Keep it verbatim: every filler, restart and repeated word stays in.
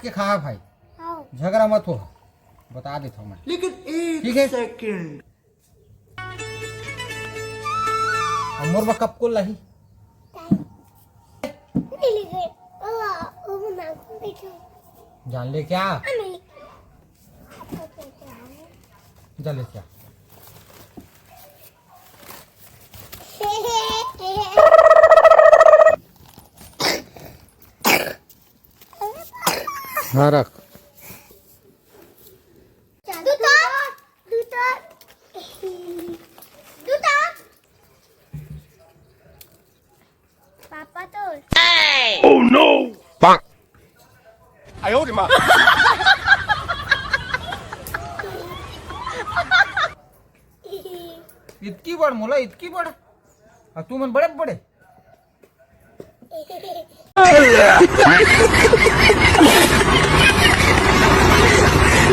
के खा भाई। हाँ। झगड़ा मत हो, बता देता हूँ मैं। लेकिन एक ठीक है। सेकंड। अब मोर बर कब को लाही? जान ले क्या? जान ले क्या? हाँ, रख। दूता, दूता, दूता। पापा तो। Oh no! इतकी बड़ मोला, इतकी बड़। अउ तुमन बड़े बड़े।